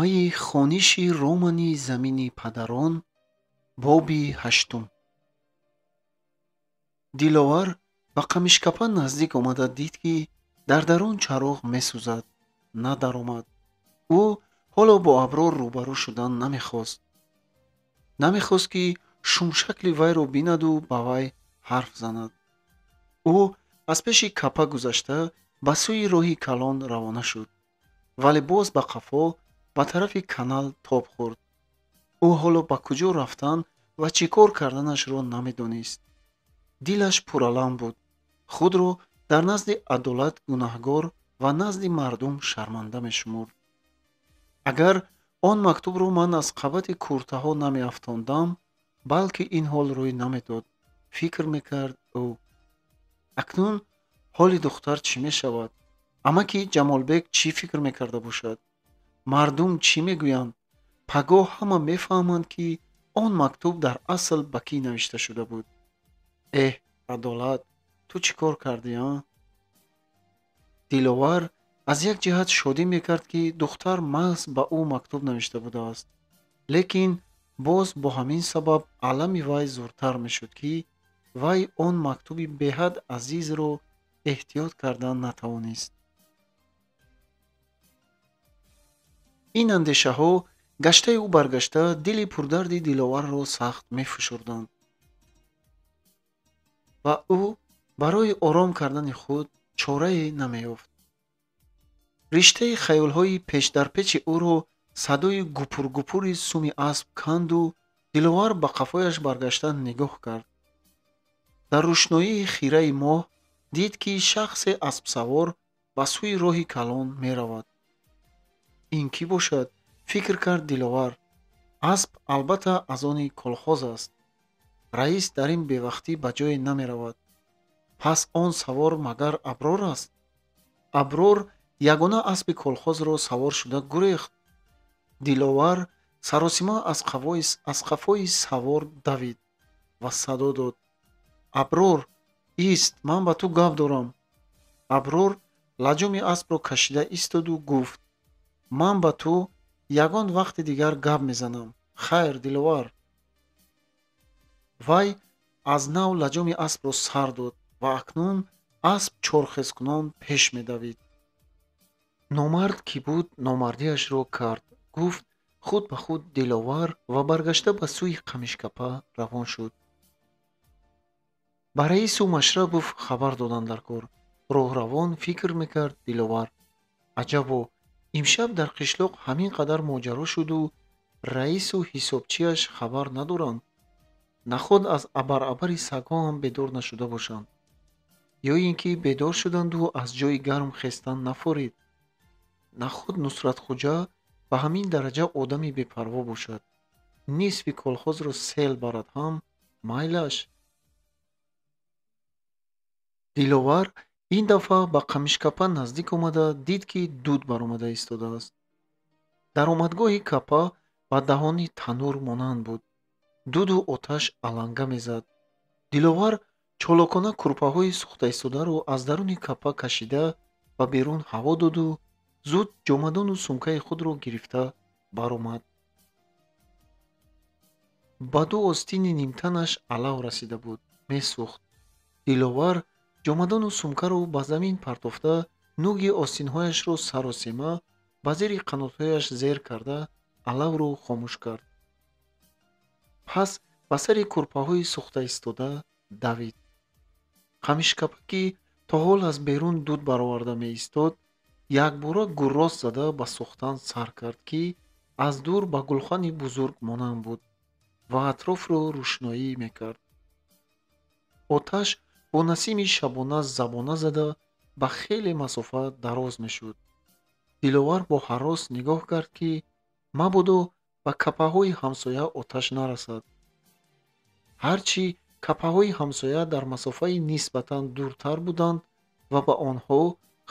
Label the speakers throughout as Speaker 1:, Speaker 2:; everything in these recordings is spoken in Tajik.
Speaker 1: Идомаи хониши романи «Замини падарон», боби ҳаштум. Диловар ба Қамишкапа наздик омада дид, ки дар дарун чароғ месӯзад. Надаромад. Ӯ ҳоло бо Аброр рӯбарӯ шудан намехост. Намехост, ки шумшакли вайро бинаду ба вай ҳарф занад. Ӯ аз пеши капа гузашта ба сӯи роҳи калон равона шуд, вале боз ба қафо ба тарафи канал тоб хӯрд. Ӯ ҳоло ба куҷо рафтан ва чӣ кор карданашро намедонист. Дилаш пуралам буд. Худро дар назди адолат гунаҳгор ва назди мардум шарманда мешумурд. Агар он мактубро ман аз қабати куртаҳо намеафтондам, балки ин ҳол рӯй намедод, фикр мекард ӯ. Акнун ҳоли духтар чӣ мешавад? Амаки Ҷамолбек чӣ фикр мекарда бошад? Мардум чӣ мегӯянд? Пагоҳ ҳама мефаҳманд, ки он мактуб дар асл ба кӣ навишта шуда буд. Эҳ, адолат, ту чӣ кор кардӣ, а? Диловар аз як ҷиҳат шодӣ мекард, ки духтар маҳз ба ӯ мактуб навишта будааст. Лекин боз бо ҳамин сабаб алами вай зуртар мешуд, ки вай он мактуби беҳад азизро эҳтиёт кардан натавонист. Ин андешаҳо гаштаю баргашта дили пурдарди Диловарро сахт мефишурданд ва ӯ барои ором кардани худ чорае намеёфт. Риштаи хаёлҳои печдарпечи ӯро садои гупургупури суми асп канду Диловар ба қафояш баргашта нигоҳ кард. Дар рӯшноии хираи моҳ дид, ки шахсе аспсавор ба сӯи роҳи калон меравад. Ин кӣ бошад? Фикр кард Диловар. Асп албатта аз они колхоз аст. Раис дар ин бевақтӣ ба ҷое намеравад. Пас он савор магар Аброр аст? Аброр ягона аспи колхозро савор шуда гурехт. Диловар саросима аз қафои савор давид ва садо дод: Аброр, ист, ман ба ту гап дорам. Аброр лаҷоми аспро кашида истоду гуфт: ман ба ту ягон вақти дигар гап мезанам. Хайр, Диловар. Вай аз нав лаҷоми аспро сар дод ва акнун асп чорхезкунон пеш медавид. Номард кӣ буд, номардиашро кард, гуфт худ ба худ Диловар ва баргашта ба сӯи Қамишкапа равон шуд. Ба раису Машрабов хабар доданд дар кор. Роҳравон фикр мекард Диловар: аҷабо, имшаб дар қишлоқ ҳамин қадар моҷаро шуду раису ҳисобчиаш хабар надоранд. Наход аз абарабари сагҳо ҳам бедор нашуда бошанд. Ё ин ки бедор шуданду аз ҷои гарм хестан нафорид. Наход Нусратхуҷа ба ҳамин дараҷа одами бепарво бошад. Нисфи колхозро сел барад ҳам майлаш. Диловар ин дафъа ба Қамишкапа наздик омада дид, ки дуд баромада истодааст. Даромадгоҳи капа ба даҳони танур монанд буд. Дуду оташ аланга мезад. Диловар чолокона курпаҳои сӯхтаистодаро аз даруни капа кашида ба берун ҳаво доду зуд ҷомадону сумкаи худро гирифта баромад. Ба ду остини нимтанаш алав расида буд, месӯхт. Диловар ҷомадону сумкаро ба замин партофта, нуги остинҳояшро саросема ба зери қанотҳояш зер карда алавро хомӯш кард. Пас ба сари курпаҳои сӯхтаистода давид. Қамишкапа, ки то ҳол аз берун дуд бароварда меистод, якбора гуррост зада ба сӯхтан сар кард, ки аз дур ба гулхани бузург монанд буд ва атрофро рӯшноӣ мекард. Оташ бо насими шабона забона зада ба хеле масофа дароз мешуд. Диловар бо ҳарос нигоҳ кард, ки мабодо ба капаҳои ҳамсоя оташ нарасад. Ҳарчи капаҳои ҳамсоя дар масофаи нисбатан дуртар буданд ва ба онҳо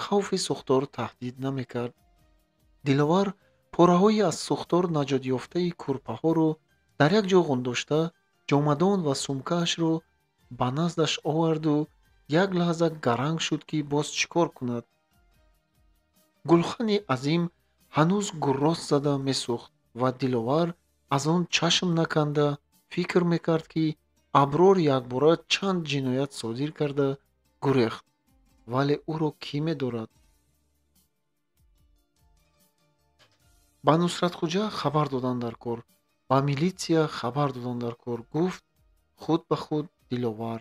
Speaker 1: хавфи сӯхтор таҳдид намекард. Диловар пораҳои аз сӯхтор наҷотёфтаи курпаҳоро дар як ҷо ғундошта, ҷомадон ва сумкаашро ба наздаш оварду як лаҳза гаранг шуд, ки боз чӣ кор кунад. Гулхани азим Ҳанӯз гуррост зада месӯхт ва Диловар аз он чашм наканда фикр мекард, ки Аброр якбора чанд ҷиноят содир карда гурехт, вале ӯро кӣ медорад? Ба Нусратхуҷа хабар додан дар кор, ба милитсия хабар додан дар кор, гуфт худ ба худ Диловар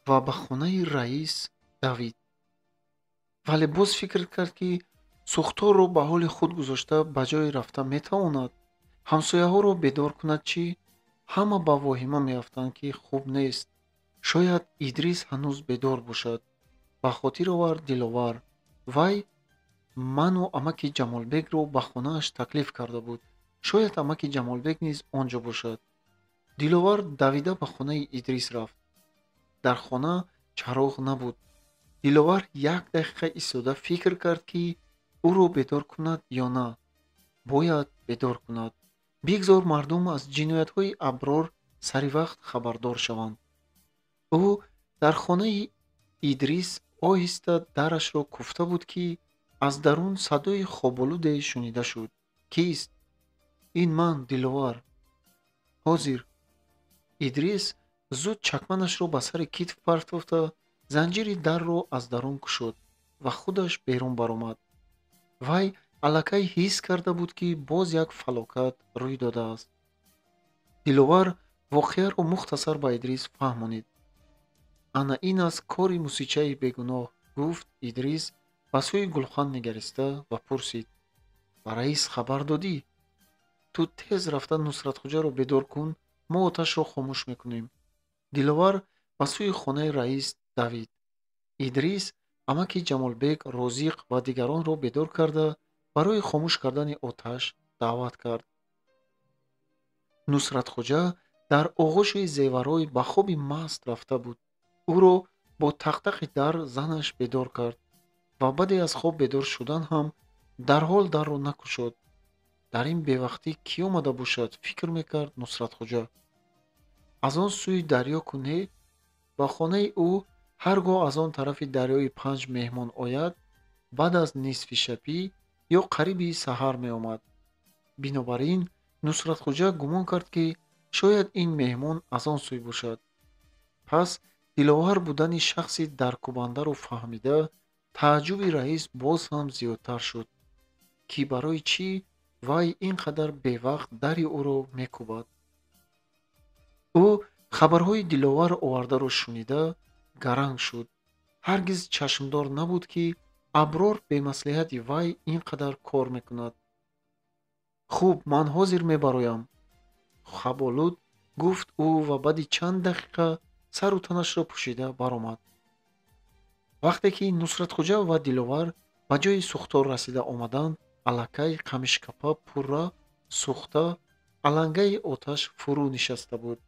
Speaker 1: ва ба хонаи раис давид. Вале боз фикр кард, ки сӯхторро ба ҳоли худ гузошта ба ҷое рафта метавонад. Ҳамсояҳоро бедор кунад чӣ? Ҳама ба воҳима меафтанд, ки хуб нест. Шояд Идрис ҳанӯз бедор бошад. Ба хотир овард Диловар. Вай ману амаки Ҷамолбекро ба хонааш таклиф карда буд. Шояд амаки Ҷамолбек низ он ҷо бошад. Диловар давида ба хонаи Идрис рафт. Дар хона чароғ набуд. Диловар як дақиқа истода фикр кард, ки ӯро бедор кунад ё на. Бояд бедор кунад. Бигзор мардум аз ҷиноятҳои Аброр сари вақт хабардор шаванд. Ӯ дар хонаи Идрис оҳиста дарашро куфта буд, ки аз дарун садои хоболуде шунида шуд. Кист? Ин ман, Диловар. Ҳозир. Идрис зуд чакманашро ба сари китф партофта, занҷири дарро аз дарун кушод ва худаш берун баромад. Вай аллакай ҳис карда буд, ки боз як фалокат рӯй додааст. Диловар воқеаро мухтасар ба Идрис фаҳмонид. Ана ин аст кори мусичаи бегуноҳ, гуфт Идрис ба сӯи гулхан нигариста ва пурсид: ба раис хабар додӣ? Ту тез рафта Нусратхуҷаро бедор кун, мо оташро хомӯш мекунем. Диловар ба сӯи хонаи раис давид. Идрис амаки Ҷамолбек, Розиқ ва дигаронро бедор карда барои хомӯш кардани оташ даъват кард. Нусратхуҷа дар оғӯши зеварой ба хоби маст рафта буд. Ӯро бо тақтақи дар занаш бедор кард ва баъде аз хоб бедор шудан ҳам дарҳол дарро накушод. Дар ин бевақтӣ кӣ омада бошад, фикр мекард Нусратхуҷа. Аз он сӯи дарё куне ба хонаи ӯ ҳар гоҳ аз он тарафи дарёи Панҷ меҳмон ояд, баъд аз нисфи шабӣ ё қариби саҳар меомад. Бинобар ин Нусратхуҷа гумон кард, ки шояд ин меҳмон аз он сӯй бошад. Пас Диловар будани шахси даркубандаро фаҳмида, тааҷҷуби раис боз ҳам зиёдтар шуд, ки барои чӣ вай ин қадар бевақт дари ӯро мекӯбад. Ӯ хабарҳои Диловар овардаро шунида гаранг шуд. Ҳаргиз чашмдор набуд, ки Аброр бемаслиҳати вай ин қадар кор мекунад. Хуб, ман ҳозир мебароям, хаболуд гуфт ӯ ва баъди чанд дақиқа сару танашро пӯшида баромад. Вақте ки Нусратхуҷа ва Диловар ба ҷои сӯхтор расида омаданд, аллакай қамишкапа пурра сӯхта, алангаи оташ фурӯ нишаста буд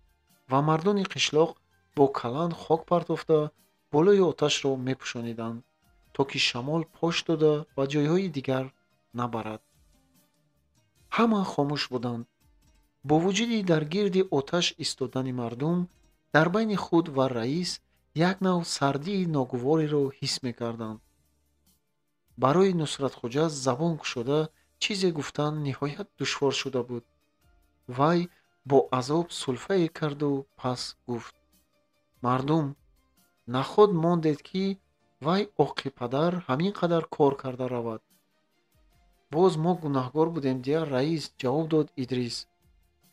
Speaker 1: ва мардони қишлоқ бо каланд хок партофта болои оташро мепӯшониданд, то ки шамол пош дода ба ҷойҳои дигар набарад. Ҳама хомӯш буданд. Бо вуҷуди дар гирди оташ истодани мардум, дар байни худ ва раис як нав сардии ногувореро ҳис мекарданд. Барои Нусратхуҷа забон кушода чизе гуфтан ниҳоят душвор шуда буд. Вай бо азоб сулфае карду пас гуфт: мардум, наход мондед, ки вай оқи падар ҳамин қадар кор карда равад. Боз мо гунаҳгор будем, дия раис, ҷавоб дод Идрис.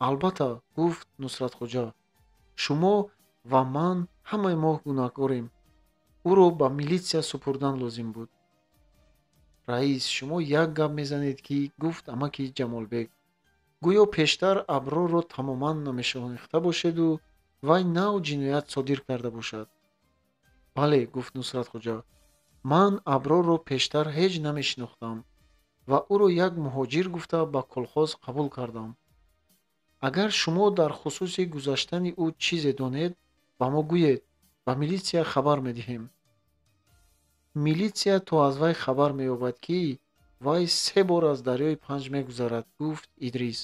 Speaker 1: Албатта, гуфт Нусратхуҷа, шумо ва ман ҳамаи мо гунаҳгорем. Ӯро ба милитсия супурдан лозим буд. Раис, шумо як гап мезанед, ки, гуфт амаки Ҷамолбек, гӯё пештар Аброрро тамоман намешинохта бошеду вай нав ҷиноят содир карда бошад. Бале, гуфт Нусратхуҷа, ман Аброрро пештар ҳеҷ намешинохтам ва ӯро як муҳоҷир гуфта ба колхоз қабул кардам. Агар шумо дар хусуси гузаштани ӯ чизе донед, ба мо гӯед, ба милитсия хабар медиҳем. Милитсия то аз вай хабар меёбад, ки вай се бор аз дарёи Панҷ мегузарад, гуфт Идрис.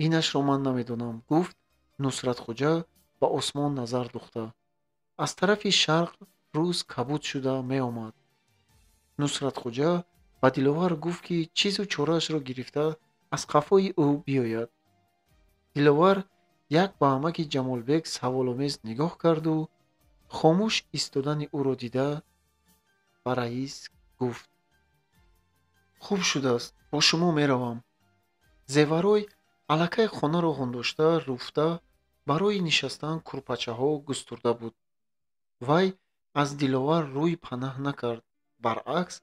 Speaker 1: Инашро ман намедонам, гуфт Нусратхуҷа ба осмон назар духта. Аз тарафи шарқ рӯз кабуд шуда меомад. Нусратхуҷа Ба Диловар гуфт, ки чизу чораашро гирифта аз қафои ӯ биёяд. Диловар як ба амаки Ҷамолбек саволомез нигоҳ карду хомӯш истодани ӯро дида ба раис гуфт: хуб шудааст, бо шумо меравам. Зеварой аллакай хонаро ҳундошта руфта барои нишастан курпачаҳо густурда буд. Вай аз Диловар рӯй панаҳ накард, баръакс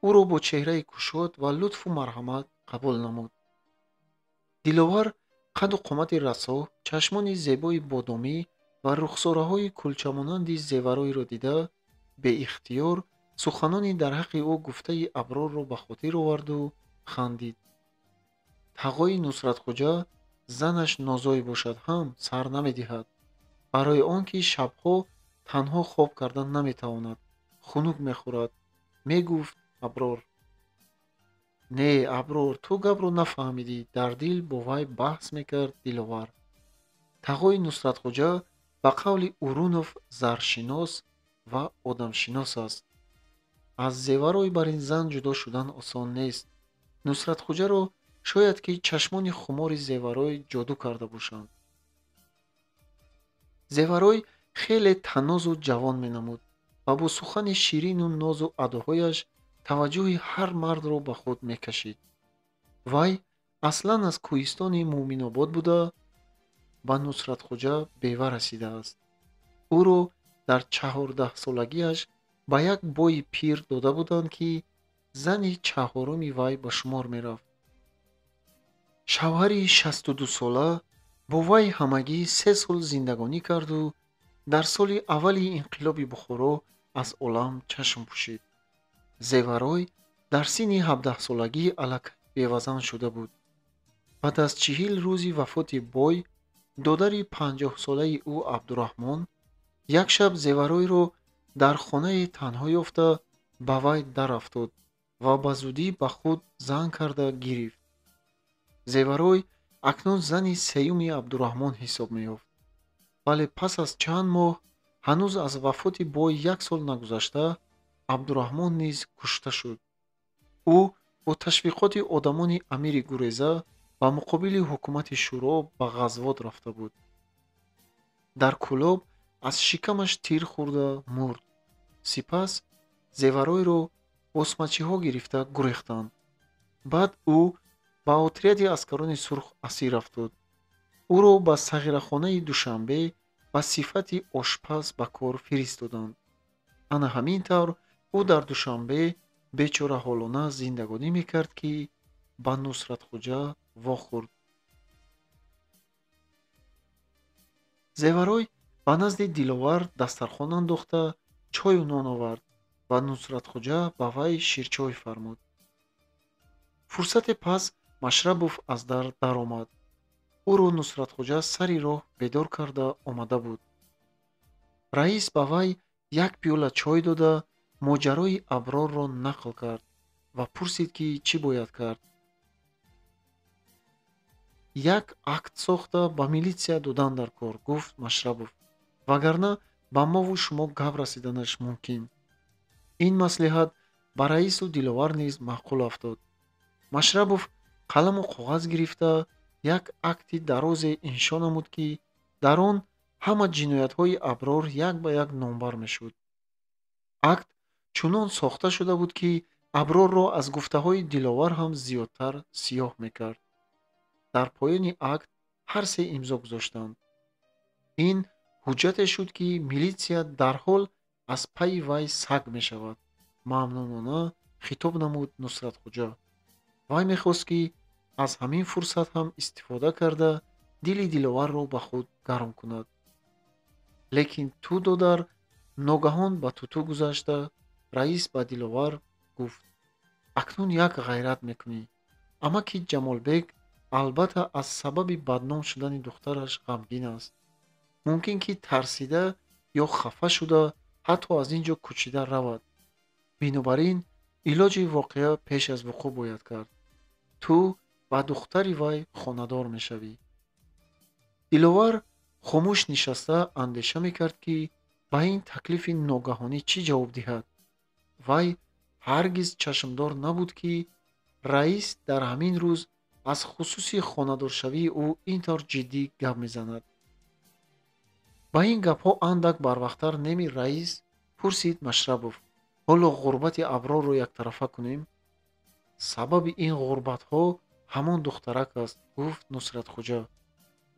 Speaker 1: ӯро бо чеҳраи кушод ва лутфу марҳамат қабул намуд. Диловар қаду қомати расо, чашмони зебои бодомӣ ва рухсораҳои кулчамонанди Зеваройро дида беихтиёр суханони дар ҳаққи ӯ гуфтаи Аброрро ба хотир оварду хандид. Тағои Нусратхоҷа занаш нозой бошад ҳам сар намедиҳад, барои он ки шабҳо танҳо хоб кардан наметавонад, хунук мехӯрад, мегуфт Аброр. Не, Аброр, ту гапро нафаҳмидӣ, дар дил бо вай баҳс мекард Диловар. Тағои Нусратхоҷа ба қавли Урунов заршинос ва одамшинос аст. Аз Зеварой бар ин зан ҷудо шудан осон нест. Нусратхоҷаро шояд ки чашмони хумори Зеварой ҷоду карда бошанд. Зеварой хеле танозу ҷавон менамуд ва бо сухани ширину нозу адоҳояш таваҷҷӯҳи ҳар мардро ба худ мекашид. Вай аслан аз кӯҳистони Муъминобод буда ба Нусратхоҷа бева расидааст. Ӯро дар 14-солагиаш ба як бои пир дода буданд, ки зани чаҳоруми вай ба шумор мерафт. Шавҳари 62-сола бо вай ҳамагӣ 3 сол зиндагонӣ карду дар соли аввали инқилоби Бухоро аз олам чашм пӯшид. Зеварой дар синни 17-солагӣ аллакай бевазан шуда буд. Баъд аз 40 рӯзи вафоти бой, додари 50-солаи ӯ Абдураҳмон як шаб Зеваройро дар хонае танҳо ёфта ба вай дарафтод ва ба зудӣ ба худ зан карда гирифт. Зеварой акнун зани сеюми Абдураҳмон ҳисоб меёфт. Вале пас аз чанд моҳ, ҳанӯз аз вафоти бой 1 сол нагузашта, Абдураҳмон низ кушта шуд. Ӯ бо ташвиқоти одамони амири гуреза ба муқобили ҳукумати шӯро ба ғазвот рафта буд. Дар Кӯлоб аз шикамаш тир хӯрда мурд. Сипас Зеваройро босмачиҳо гирифта гурехтанд. Баъд ӯ ба отряди аскарони сурх асир афтод. Ӯро ба сағирахонаи Душанбе ба сифати ошпаз ба кор фиристоданд. Ана ҳамин тавр ӯ дар Душанбе бечораҳолона зиндагонӣ мекард, ки ба Нусратхоҷа вохӯрд. Зеварой ба назди Диловар дастархон андохта чою нон овард ва Нусратхоҷа ба вай ширчой фармуд. Фурсате пас Машрабов аз дар даромад. Ӯро Нусратхоҷа сари роҳ бедор карда омада буд. Раис ба вай як пиёла чой дода моҷарои Аброрро нақл кард ва пурсид, ки чӣ бояд кард. Як акт сохта ба милитсия додан дар кор, гуфт Машрабов, вагарна ба мову шумо гап расиданаш мумкин. Ин маслиҳат ба раису Диловар низ маъқул афтод. Машрабов қаламу коғаз гирифта як акти дарозе иншо намуд, ки дар он ҳама ҷиноятҳои Аброр як ба як номбар мешуд. Акт чунон сохта шуда буд, ки Аброрро аз гуфтаҳои Диловар ҳам зиёдтар сиёҳ мекард. Дар поёни акт ҳар се имзо гузоштанд. Ин ҳуҷҷате шуд, ки милитсия дарҳол аз пайи вай саг мешавад, мамнунона хитоб намуд Нусратхоҷа. Вай мехост, ки аз ҳамин фурсат ҳам истифода карда дили Диловарро ба худ гарм кунад. Лекин ту, додар, ногаҳон ба туту гузашта раис ба Диловар гуфт: акнун як ғайрат мекунӣ. Амаки Ҷамолбек албатта аз сабаби бадном шудани духтараш ғамгин аст. Мумкин ки тарсида ё хафа шуда ҳатто аз ин ҷо кӯчида равад. Бинобар ин илоҷи воқеа пеш аз вуқӯъ бояд кард. Ту ба духтари вай хонадор мешавӣ. Диловар хомӯш нишаста андеша мекард, ки ба ин таклифи ногаҳонӣ чӣ ҷавоб диҳад. Вай Ҳаргиз чашмдор набуд, ки раис дар ҳамин рӯз аз хусуси хонадоршавии ӯ ин тавр ҷиддӣ гап мезанад. Ба ин гапҳо андак барвақттар неми, раис? Пурсид Машрабов. Ҳоло ғурбати Аброрро яктарафа кунем. Сабаби ин ғурбатҳо ҳамон духтарак аст, гуфт Нусратхуҷа.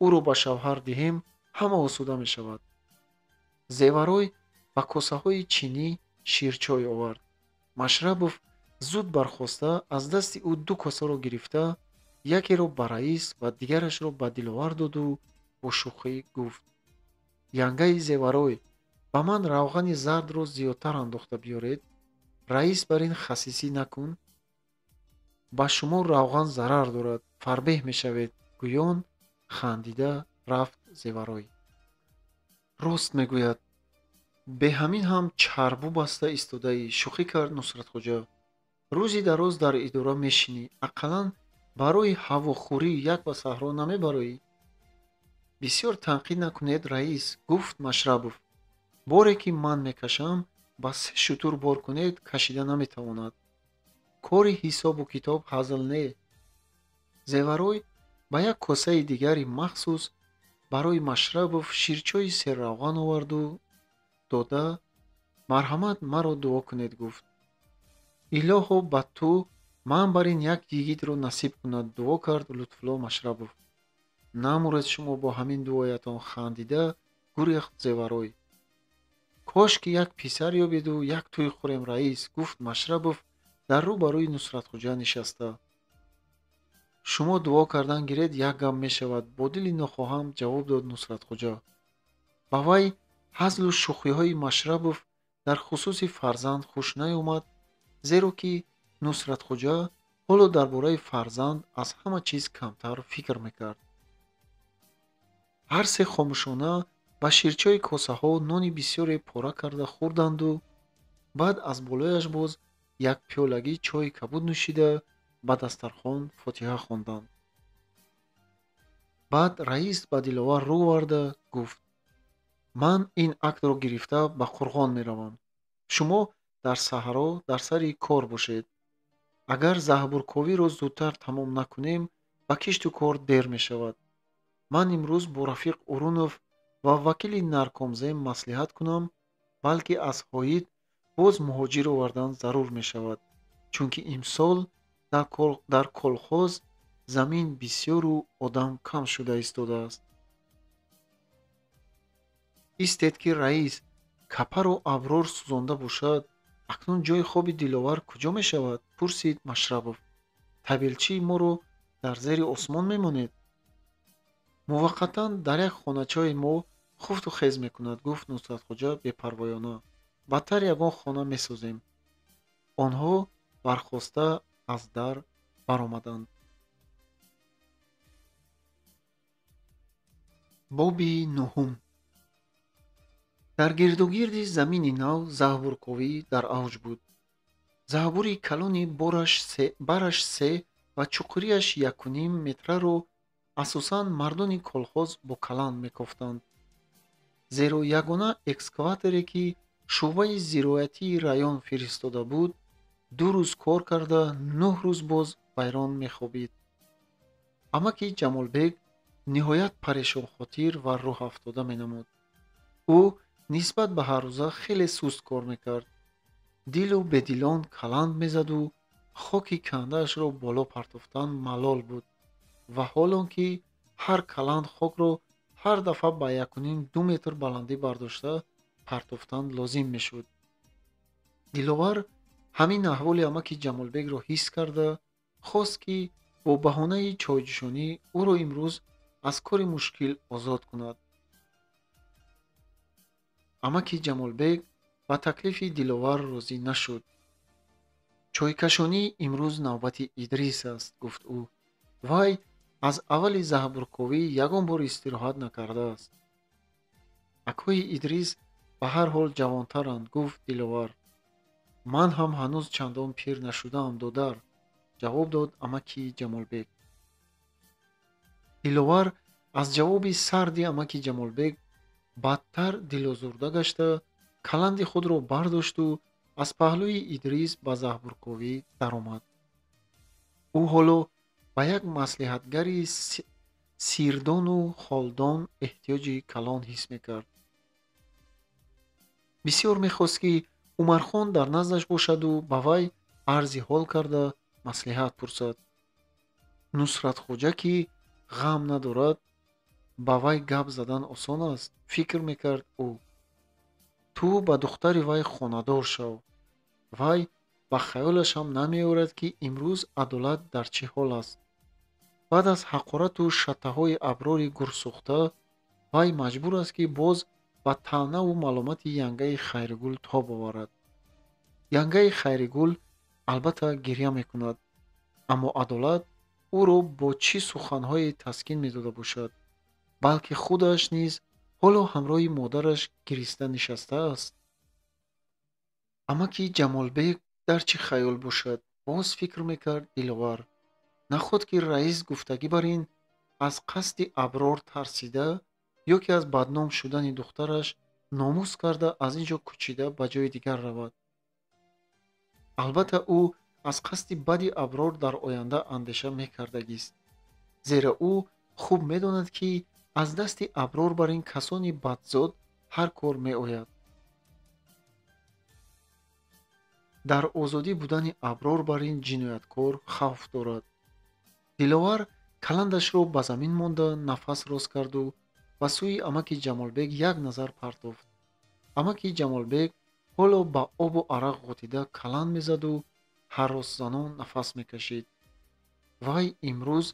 Speaker 1: Ӯро ба шавҳар диҳем, ҳама осуда мешавад. Зеварой ба косаҳои чинӣ ширчой овард. Машрабов зуд бархоста аз дасти ӯ ду косаро гирифта, якеро ба раис ва дигарашро ба Диловар доду бо шӯхӣ гуфт: янгаи Зеварой, ба ман равғани зардро зиёдтар андохта биёред. Раис бар ин хасисӣ накун. Ба шумо равған зарар дорад, фарбеҳ мешавед, гӯён хандида рафт Зеварой. Рост мегӯяд, бе ҳамин ҳам чарбу баста истодаӣ, шӯхӣ кард Нусратхуҷа. Рӯзи дароз дар идора мешинӣ, ақаллан барои ҳавохӯрӣ як ба саҳро намебароӣ. Бисёр танқид накунед, раис, гуфт Машрабов. Боре ки ман мекашам, ба се шутур бор кунед, кашида наметавонад. Кори ҳисобу китоб ҳазл не. Зеварой ба як косаи дигари махсус барои Машрабов ширчои серравған оварду дода, марҳамат, маро дуо кунед, гуфт. Илоҳо, ба ту ман бар ин як йигитро насиб кунад, дуо кард Лутфулло Машрабов. Намуред шумо бо ҳамин дуоятон, хандида гурехт Зеварой. Кош ки як писар ёбеду як тӯй хӯрем, раис, гуфт Машрабов дар рӯ ба рӯи Нусратхуҷа нишаста. Шумо дуо кардан гиред, як гап мешавад, бо дили нохоҳам ҷавоб дод Нусратхуҷа. Ба вай ҳазлу шӯхиҳои Машрабов дар хусуси фарзанд хуш наёмад, зеро ки Нусратхуҷа ҳоло дар бораи фарзанд аз ҳама чиз камтар фикр мекард. Ҳар се хомӯшона ба ширчои косаҳо нони бисёре пора карда хӯрданду баъд аз болояш боз як пиёлагӣ чойи кабуд нӯшида ба дастархон фотиҳа хонданд. Баъд раис ба Диловар рӯ оварда гуфт: ман ин актро гирифта ба Қурғон меравам. Шумо дар саҳро дар сари кор бошед. Агар заҳбурковиро зудтар тамом накунем, ба кишту кор дер мешавад. Ман имрӯз бо рафиқ Урунов ва вакили наркомзем маслиҳат кунам, балки аз ҳоид боз муҳоҷир овардан зарур мешавад, чунки имсол дар колхоз замин бисёру одам кам шуда истодааст. Истед ки раис, капаро Аброр сӯзонда бошад, акнун ҷои хоби Диловар куҷо мешавад? Пурсид Машрабов. Табелчии моро дар зери осмон мемонед? Муваққатан дар як хоначаи мо хуфту хез мекунад, гуфт Нусратхуҷа бепарвоёна. Бадтар ягон хона месозем. Онҳо бархоста аз дар баромаданд. Боби нуҳум. Дар гирдугирди замини нав заҳбурковӣ дар авҷ буд. Заҳбури калони бараш се ва чуқурияш якуним метраро асосан мардони колхоз бо каланд мекофтанд. Зеро ягона экскаваторе ки шӯъбаи зироатии район фиристода буд, 2 рӯз кор карда, 9 рӯз боз вайрон мехобид. Амаки Ҷамолбек ниҳоят парешонхотир ва рӯҳафтода менамуд. Ӯ нисбат ба ҳаррӯза хеле суст кор мекард. Дилу бедилон каланд мезаду хоки кандаашро боло партофтан малол буд ва ҳолон ки ҳар каланд хокро ҳар дафъа ба 1,5-2 метр баландӣ бардошта партофтан лозим мешуд. Диловар ҳамин аҳволи амаки Ҷамолбекро ҳис карда, хост ки бо баҳонаи чойҷӯшонӣ ӯро имрӯз аз кори мушкил озод кунад. Амаки Ҷамолбек ба таклифи Диловар розӣ нашуд. Чойкашонӣ имрӯз навбати Идрис аст, гуфт ӯ. Вай аз аввали заҳбурковӣ ягон бор истироҳат накардааст. Акои Идрис ба ҳар ҳол ҷавонтаранд, гуфт Диловар. Ман ҳам ҳанӯз чандон пир нашудаам, додар, ҷавоб дод амаки Ҷамолбек. Диловар аз ҷавоби сарди амаки Ҷамолбек бадтар дилозурда гашта, каланди худро бардошту аз паҳлӯи Идрис ба заҳбурковӣ даромад. Ӯ ҳоло ба як маслиҳатгари сирдону холдон эҳтиёҷи калон ҳис мекард. Бисёр мехост, ки Умархон дар наздаш бошаду ба вай арзи ҳол карда маслиҳат пурсад. Нусратхоҷа, ки ғам надорад, ба вай гап задан осон аст, фикр мекард ӯ. Ту ба духтари вай хонадор шав. Вай ба хаёлаш ҳам намеорад, ки имрӯз адолат дар чӣ ҳол аст. Баъд аз ҳақорату шаттаҳои Аброри гурсӯхта, вай маҷбур аст, ки боз ба таънаву маломати янгаи Хайригул тоб оварад. Янгаи Хайригул албатта гирья мекунад, аммо адолат ӯро бо чӣ суханҳое таскин медода бошад, балки худаш низ ҳоло ҳамроҳи модараш гириста нишастааст. Амаки Ҷамолбек дар чӣ хаёл бошад, боз фикр мекард Диловар. Наход ки раис гуфтагӣ бар ин аз қасди Аброр тарсида ё ки аз бадном шудани духтараш номус карда аз ин ҷо кӯчида ба ҷои дигар равад. Албатта ӯ аз қасди бади Аброр дар оянда андеша мекардагист, зеро ӯ хуб медонад, ки аз дасти Аброр бар ин касони бадзод ҳар кор меояд. Дар озодӣ будани Аброр бар ин ҷинояткор хавф дорад. Диловар каландашро ба замин монда нафас рост карду ба сӯи амаки Ҷамолбек як назар партофт. Амаки Ҷамолбек ҳоло ба обу арақ ғотида каланд мезаду ҳаросзанон нафас мекашид. Вай имрӯз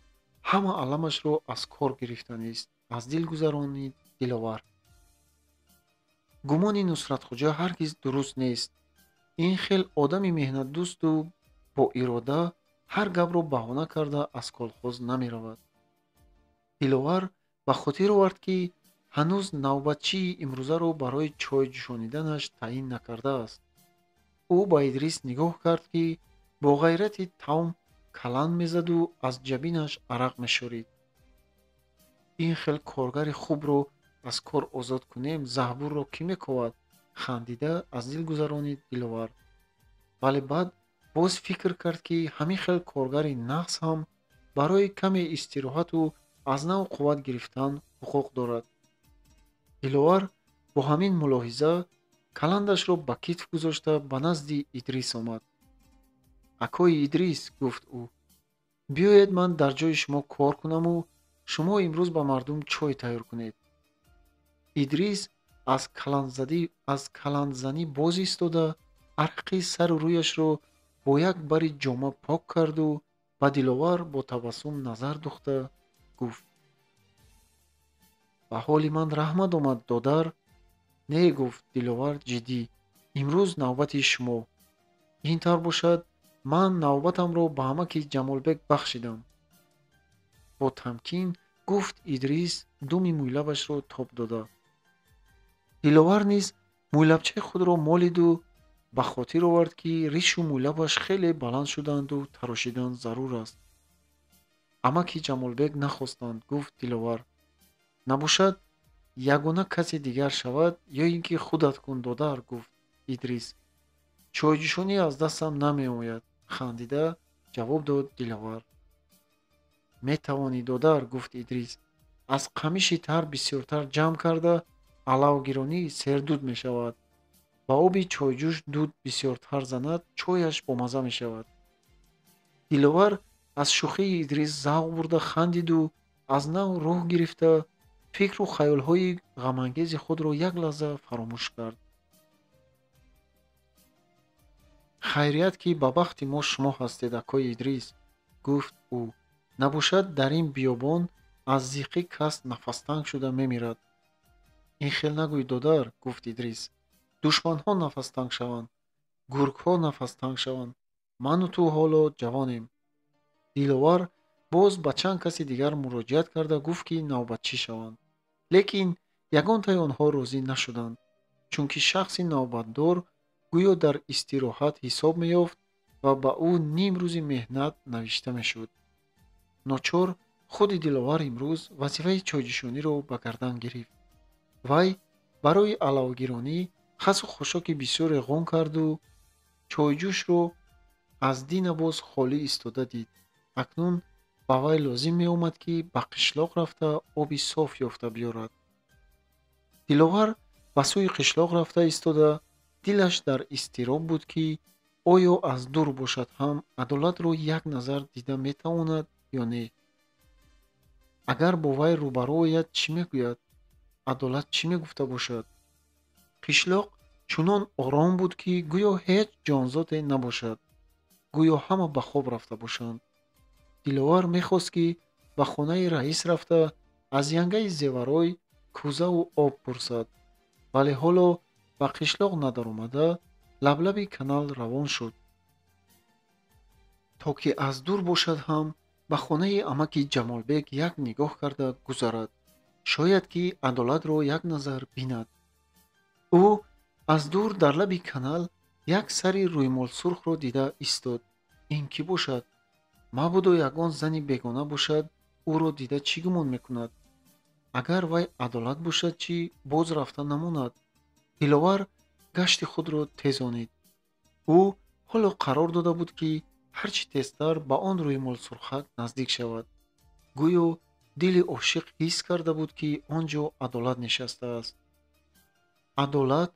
Speaker 1: ҳама аламашро аз кор гирифтанист, аз дил гузаронид Диловар. Гумони Нусратхоҷа ҳаргиз дуруст нест. Ин хел одами меҳнатдӯсту боирода ҳар гапро баҳона карда аз колхоз намеравад. Диловар ба хотир овард, ки ҳанӯз навбатчии имрӯзаро барои чой ҷӯшониданаш таъин накардааст. Ӯ ба Идрис нигоҳ кард, ки бо ғайрати тавм каланд мезаду аз ҷабинаш арақ мешорид. Ин хел коргари хубро аз кор озод кунем, заҳбурро кӣ мековад? Хандида аз дил гузаронид Диловар. Вале баъд боз фикр кард, ки ҳамин хел коргари нағз ҳам барои каме истироҳату аз нав қувват гирифтан ҳуқуқ дорад. Диловар бо ҳамин мулоҳиза каландашро ба китф гузошта ба назди Идрис омад. Акои Идрис, гуфт ӯ, биёед ман дар ҷои шумо кор кунаму шумо имрӯз ба мардум чой тайёр кунед. Идрис аз каландзанӣ боз истода арақи сару рӯяшро бо як бари ҷома пок карду ба Диловар бо табассум назар духта гуфт: ба ҳоли ман раҳмат омад, додар. Не, гуфт Диловар ҷиддӣ, имрӯз навбати шумо. Ин тавр бошад, ман навбатамро ба амаки Ҷамолбек бахшидам. Бо тамкин гуфт Идрис думи мӯйлабашро тоб дода. Диловар низ мӯйлабчаи худро молиду ба хотир овард, ки ришу мӯйлабаш хеле баланд шуданду тарошидан зарур аст. Амаки Ҷамолбек нахостанд, гуфт Диловар. Набошад, ягона касе дигар шавад ё ин ки худат кун, додар, гуфт Идрис. Чойҷӯшонӣ аз дастам намеояд, хандида ҷавоб дод Диловар. Метавонӣ, додар, гуфт Идрис. Аз қамиши тар бисёртар ҷамъ карда алавгиронӣ сердуд мешавад. Ба оби чойҷӯш дуд бисёртар занад, чояш бомазза мешавад. Диловар аз шӯхии Идрис завқ бурда хандиду аз нав рӯҳ гирифта фикру хаёлҳои ғамангези худро як лаҳза фаромӯш кард. Хайрият, ки ба бахти мо шумо ҳастед, акои Идрис, гуфт ӯ. Набошад, дар ин биёбон аз зиқӣ кас нафастанг шуда мемирад. Ин хел нагӯй, додар, гуфт Идрис. Душманҳо нафастанг шаванд, гургҳо нафастанг шаванд. Ману ту ҳоло ҷавонем. Диловар боз ба чанд каси дигар муроҷиат карда гуфт, ки навбатчӣ шаванд. Лекин ягонтаи онҳо розӣ нашуданд, чунки шахси навбатдор гӯё дар истироҳат ҳисоб меёфт ва ба ӯ ним рӯзи меҳнат навишта мешуд. Ночор худи Диловар имрӯз вазифаи чойҷӯшониро ба гардан гирифт. Вай барои алавгиронӣ хасу хушоки бисёре ғун карду Чойҷӯшро аз дина боз холӣ истода дид. Акнун ба вай лозим меомад, ки ба қишлоқ рафта оби соф ёфта биёрад. Диловар ба сӯи қишлоқ рафта истода, дилаш дар изтироб буд, ки оё аз дур бошад ҳам Адолатро як назар дида метавонад ё не. Агар бо вай рӯбарӯ ояд, чӣ мегӯяд? Адолат чӣ мегуфта бошад? Қишлоқ чунон ором буд, ки гӯё ҳеҷ ҷонзоде набошад, гӯё ҳама ба хоб рафта бошанд. Диловар мехост, ки ба хонаи раис рафта аз янгаи Зеварой кӯзаву об пурсад, вале ҳоло ба қишлоқ надаромада лаблаби канал равон шуд, то ки аз дур бошад ҳам ба хонаи амаки Ҷамолбек як нигоҳ карда гузарад, шояд ки Адолатро як назар бинад. Ӯ аз дур дар лаби канал як сари рӯймолсурхро дида истод. Ин кӣ бошад? Мабодо ягон зани бегона бошад, ӯро дида чӣ гумон мекунад? Агар вай Адолат бошад, чӣ боз рафта намонад? Диловар гашти худро тезонид. Ӯ ҳоло қарор дода буд, ки ҳарчи тезтар ба он рӯймолсурхак наздик шавад. Гӯё дили ошиқ ҳис карда буд, ки он ҷо Адолат нишастааст. Адолат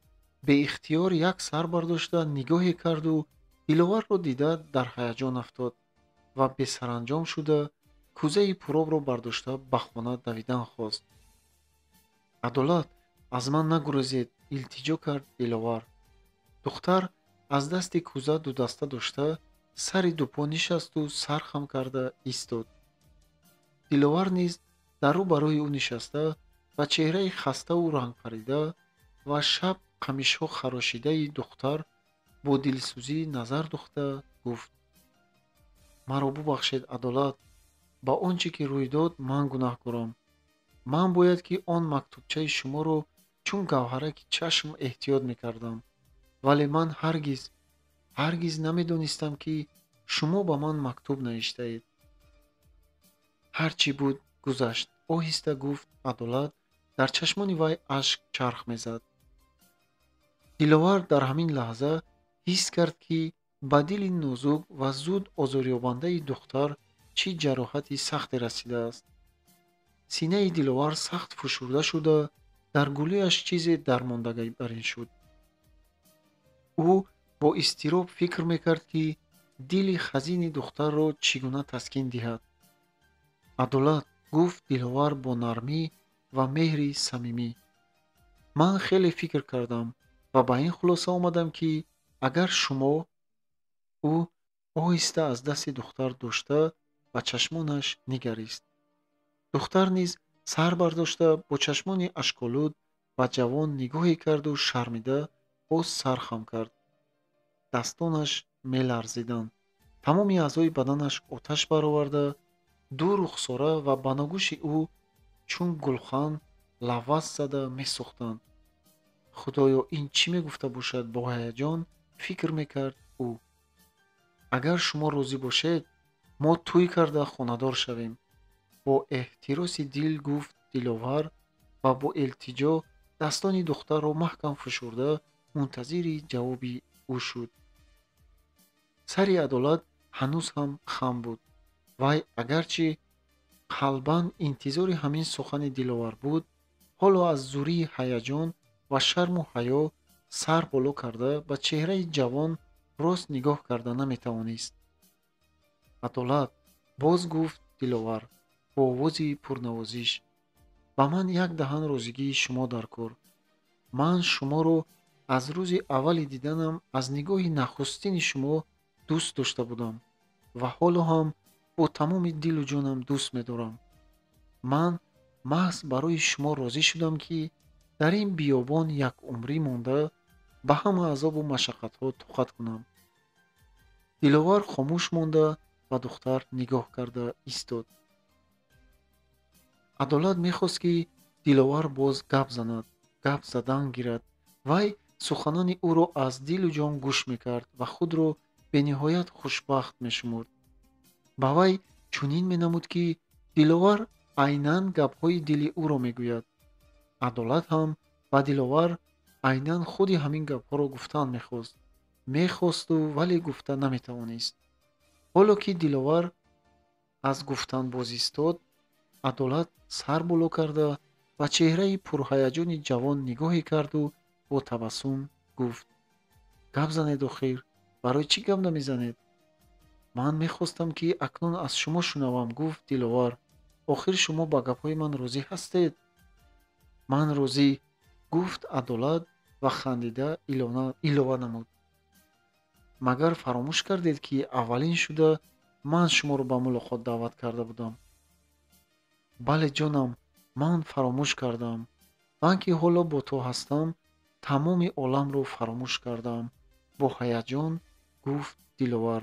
Speaker 1: беихтиёр як сар бардошта нигоҳе карду Диловарро дида дар ҳаяҷон афтод ва бесаранҷом шуда кӯзаи пуробро бардошта ба хона давидан хост. Адолат, аз ман нагурезед, илтиҷо кард Диловар. Духтар аз дасти кӯза дудаста дошта сари дупо нишасту сар хам карда истод. Диловар низ дар рӯ барои ӯ нишаста ва чеҳраи хаставу рангпарида ва шаб қамишҳо харошидаи духтар бо дилсӯзӣ назар духта гуфт: маро бубахшед, Адолат, ба он чӣ ки рӯй дод ман гунаҳкорам. Ман бояд ки он мактубчаи шуморо чун гавҳараки чашм эҳтиёт мекардам, вале ман ҳаргиз ҳаргиз намедонистам, ки шумо ба ман мактуб навиштаед. Ҳар чӣ буд гузашт, оҳиста гуфт Адолат. Дар чашмони вай ашк чарх мезад. Диловар дар ҳамин лаҳза ҳис кард, ки ба дили нозук ва зуд озорёбандаи духтар чӣ ҷароҳати сахте расидааст. Синаи Диловар сахт фушурда шуда, дар гулӯяш чизе дармондабарин шуд. Ӯ бо изтироб фикр мекард, ки дили хазини духтарро чӣ гуна таскин диҳад. Адолат, гуфт Диловар бо нармӣ ва меҳри самимӣ, ман хеле фикр кардам ва ба ин хулоса омадам, ки агар шумо. Ӯ оҳиста аз дасти духтар дошта ба чашмонаш нигарист. Духтар низ сар бардошта бо чашмони ашколуд ба ҷавон нигоҳе карду шармида боз сар хам кард. Дастонаш меларзиданд. Тамоми аъзои баданаш оташ бароварда, ду рухсора ва баногӯши ӯ чун гулхан лаваз зада месӯхтанд. Худоё, ин чӣ мегуфта бошад? Бо ҳаяҷон фикр мекард ӯ. Агар шумо розӣ бошед, мо тӯй карда хонадор шавем. Бо эҳтироси дил гуфт Диловар ва бо илтиҷо дастони духтарро маҳкам фушурда мунтазири ҷавоби ӯ шуд. Сари Адолат ҳанӯз ҳам хам буд. Вай агарчи қалбан интизори ҳамин сухани Диловар буд, ҳоло аз зурии ҳаяҷон ва шарму ҳаё сар боло карда ба чеҳраи ҷавон рост нигоҳ карда наметавонист. Адолат, боз гуфт Диловар бо овози пурнавозиш, ба ман як даҳан розигии шумо дар кор. Ман шуморо аз рӯзи аввали диданам, аз нигоҳи нахустини шумо дӯст дошта будам ва ҳоло ҳам бо тамоми дилу ҷонам дӯст медорам. Ман маҳз барои шумо розӣ шудам, ки дар ин биёбон якумрӣ монда ба ҳама азобу машаққатҳо тоқат кунам. Диловар хомӯш монда ба духтар нигоҳ карда истод. Адолат мехост, ки Диловар боз гап занад, гап задан гирад. Вай суханони ӯро аз дилу ҷон гӯш мекард ва худро бениҳоят хушбахт мешумурд. Ба вай чунин менамуд, ки Диловар айнан гапҳои дили ӯро мегӯяд. Адолат ҳам ба Диловар айнан худи ҳамин гапҳоро гуфтан мехост. Мехосту, вале гуфта наметавонист. Ҳоло ки Диловар аз гуфтан боз истод, Адолат сар боло карда ба чеҳраи пурҳаяҷони ҷавон нигоҳе карду бо табассум гуфт: гап занед охир, барои чӣ гап намезанед? Ман мехостам, ки акнун аз шумо шунавам, гуфт Диловар. Охир шумо ба гапҳои ман розӣ ҳастед? Ман розӣ, гуфт Адолат ва хандида илова намуд: магар фаромӯш кардед, ки аввалин шуда ман шуморо ба мулоқот даъват карда будам? Бале, ҷонам, ман фаромӯш кардам. Ман ки ҳоло бо ту ҳастам, тамоми оламро фаромӯш кардам, бо ҳаяҷон гуфт Диловар.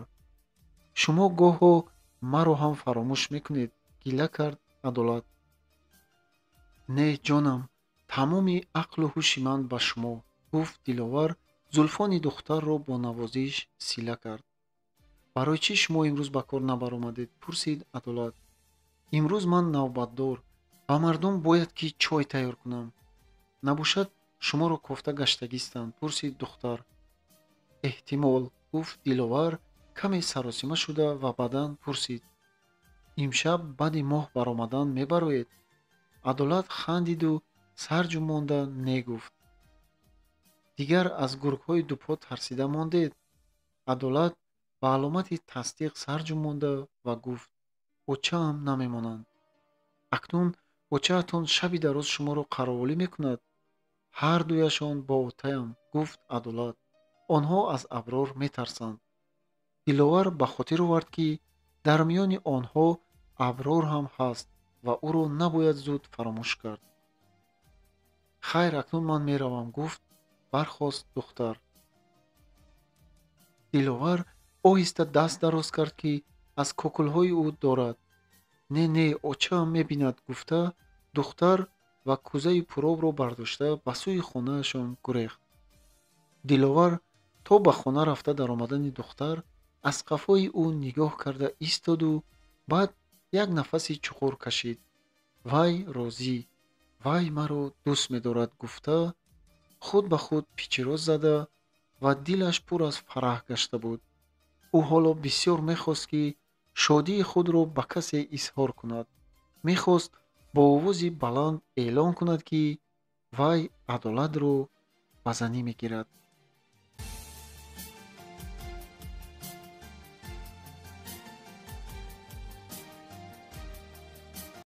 Speaker 1: Шумо гоҳо маро ҳам фаромӯш мекунед, гила кард Адолат. Не, ҷонам, тамоми ақлу ҳуши ман ба шумо, гуфт Диловар, зулфони духтарро бо навозиш сила кард. Барои чӣ шумо имрӯз ба кор набаромадед? Пурсид Адолат. Имрӯз ман навбатдор, ба мардум бояд ки чой тайёр кунам. Набошад, шуморо кофта гаштагистанд, пурсид духтар. Эҳтимол, гуфт Диловар, каме саросима шуда ва баъдан пурсид: имшаб баъди моҳ баромадан мебароед? Адолат хандиду сар ҷунбонда не гуфт. Дигар аз гургҳои дупо тарсида мондед? Адолат ба аломати тасдиқ сар ҷунбонда ва гуфт: очаам намемонанд. Акнун очаатон шаби дароз шуморо қаровулӣ мекунад? Ҳар дуяшон бо отаям, гуфт Адолат. Онҳо аз Аброр метарсанд. Диловар ба хотир овард, ки дар миёни онҳо Аброр ҳам ҳаст ва ӯро набояд зуд фаромӯш кард. Хайр, акнун ман меравам, гуфт, бархост духтар. Диловар оҳиста даст дароз кард, ки аз кокулҳои ӯ дорад. Не, не, очаам мебинад, гуфта духтар ва кӯзаи пуробро бардошта ба сӯи хонаашон гурехт. Диловар то ба хона рафта даромадани духтар аз қафои ӯ нигоҳ карда истоду баъд як нафаси чуқур кашид. Вай розӣ, вай маро дӯст медорад, гуфта худ ба худ пичироз зада ва дилаш пур аз фараҳ гашта буд. Ӯ ҳоло бисёр мехост, ки шодии худро ба касе изҳор кунад. Мехост бо овози баланд эълон кунад, ки вай Адолатро ба занӣ мегирад.